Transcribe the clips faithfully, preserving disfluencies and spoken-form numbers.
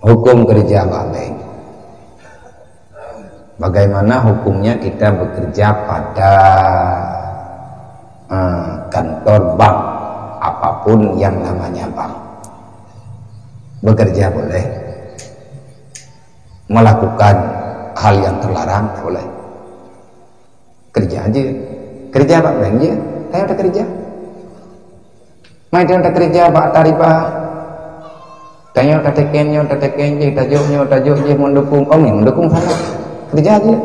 Hukum kerja bak bank. Bagaimana hukumnya kita bekerja pada, eh, kantor bank, apapun yang namanya bank? Bekerja boleh, melakukan hal yang terlarang tak boleh. Kerja aja. Kerja bak bank je. Tanyoe takerja. Mai tanyoe takerja bak ata riba. Tanyoe tateken, nyoe tateken jih, tajok nyoe, tajok jih, mendukung. Oh, ni mendukung salah. Kerja aja.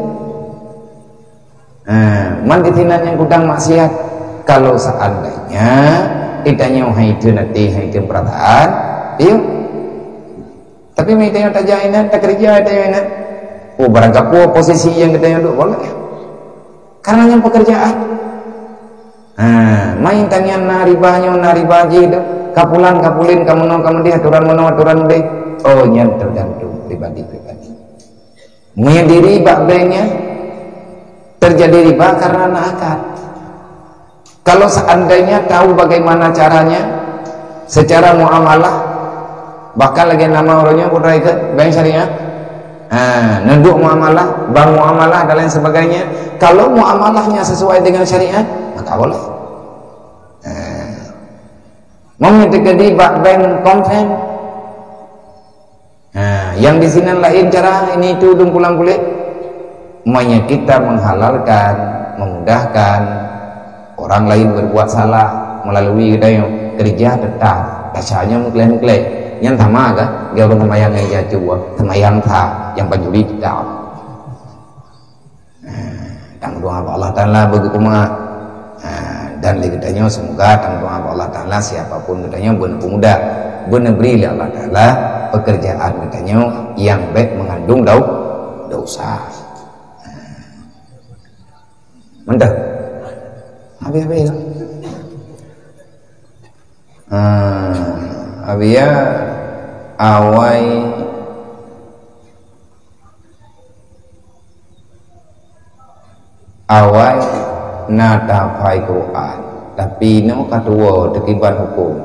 Ha, man di sinan nyang gudang maksiat. Kalau seandainya kita nyoe hai itu nanti, hai itu perasaan, yuk. Tapi mai tanyoe tajak inan, takerja tanyoe inan. Oh, barangkapeue posisi nyang geutanyoe duek boleh. Karena nyang pekerjaan. Ha, mai tanyoe na riba nyoe, na riba jih tu. Ka pulan, ka pulin, ka meunoe, ka meudeh, aturan meunoe, aturan meudeh. Oh, nyan tergantung pribadi-pribadi. Meunyo diri bak bank nyan terjadi riba karena na akad. Kalau seandainya tahu bagaimana caranya secara muamalah, bahkan lagèe nama uroe nyoe, putra ikut bank syariah, ha, neudok muamalah, bank muamalah dan lain sebagainya. Kalau muamalahnya sesuai dengan syariat, maka boleh. Ha. Meunyo terjadi bak bank konven, ha, nyang di sinan laén cara, ini itu dum pulang kulét. Meunyo kita menghalalkan, memudahkan orang lain berbuat salah melalui geutanyoe, kerja tetap, dasarnya meukleh-meukleh. Nyan sama kan? Dia orang sembahyang yang jatuh, sembahyang sah, yang pencuri tetap. Ha, tameudoa bak Allah Taala bagi umat. Ha, dan lé geutanyoe semoga tameudoa bak Allah Taala, siapapun geutanyoe beuna peumuda, beuna bri lé Allah Taala pekerjaan geutanyoe nyang bèk mengandung dau-, dosa. Ha. Mantap. Habis-habis lah. Ha, habis ya, awai Awai na tahafai Quran, tapi inoe ka tuwoe teukiban huköm.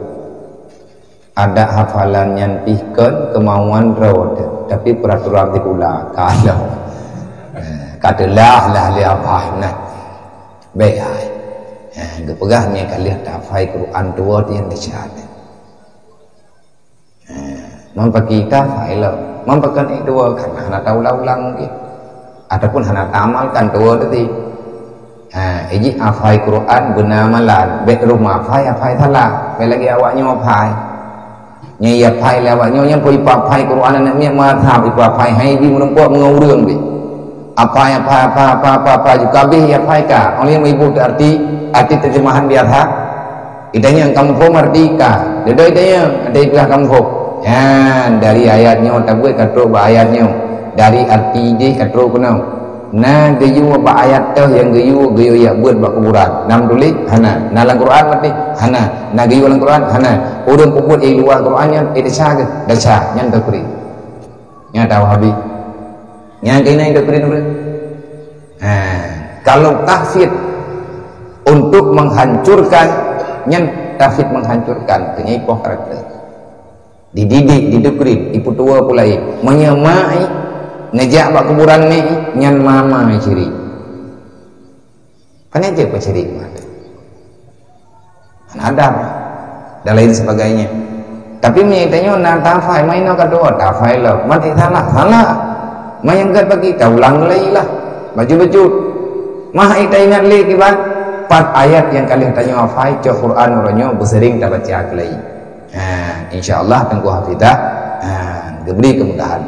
Adak hafalan nyan pih kon keumauan droe teuh, tapi peuraturan sikula ka lheueh. Eh, ka teulah lah lé abai meunan. Bèk hai. Eh, geupeugah nyan ka lheueh tahafai Quran tuwoe teuh nyang desya teuh. Eh, man pakri tahafai lom. Man pakon ék tuwoe, karena hana taulang-ulang mungkin. Ataupun hana taamalkan tuwoe teuh. Ha, iji hafai Quran beuna amalan, bèk rumoh hafai, hafai salah. Bèk lagèe awak nyoe hafai. Nyan ijihafai lé awak nyoe, nyan peue ipahafai Quran aneuk miet meuhafai, ipahafai hai jih meureumpok meungon ureueng deh. Hafai, hafai, hafai, hafai, hafai, hafai, ju ka abéh ijihafai ka. Óh lheueh nyan ibu arti, arti terjemahan biasa. Geutanyoe ka muphom arti ka. Dudoe geutanyoe, ada ipeugah ka muphom. Nyan, dari ayat nyoe tabeuet ka trok bak ayat nyoe. Dari arti jih ka trok keunoe. Na geuyue bak ayat teuh nyang geuyue, geuyue jak beuet bak kuburan. Na meutuléh? Hana. Na lam Quran meutuléh? Hana. Na geuyue lam Quran? Hana. Ureueng peubuet di luwa Quran nyan, eh, desya keuh? Desya. Nyan takfir. Nyan ata Wahabi. Nyan keuh na takfir ureueng. Ha, kalau tahfidz untuk menghancurkan, nyan tahfidz menghancurkan, keu nyan ipoh karakter. Dididik, didukrit, ipeutuwoe pulai. Meunyoe ma i, neujak bak kuburan ni, nyan mama i syirik. Kan nyan cit peuciri mata. Hana adab dan lain sebagainya. Tapi meunyoe tanyoe na tahafai, ma inoe ka tuwoe, tahafai lom. Mati salah, salah. Ma nyang gèt bagi, taulang lé lah. Bacut-bacut. Mah ai taingat lé kiban, pat ayat nyang ka lheueh tanyoe hafai, cok Quran uroe nyoe beuseuring tabaca keulai. Ha, insya Allah Teungku Hafizah, ha, geubri keumudahan.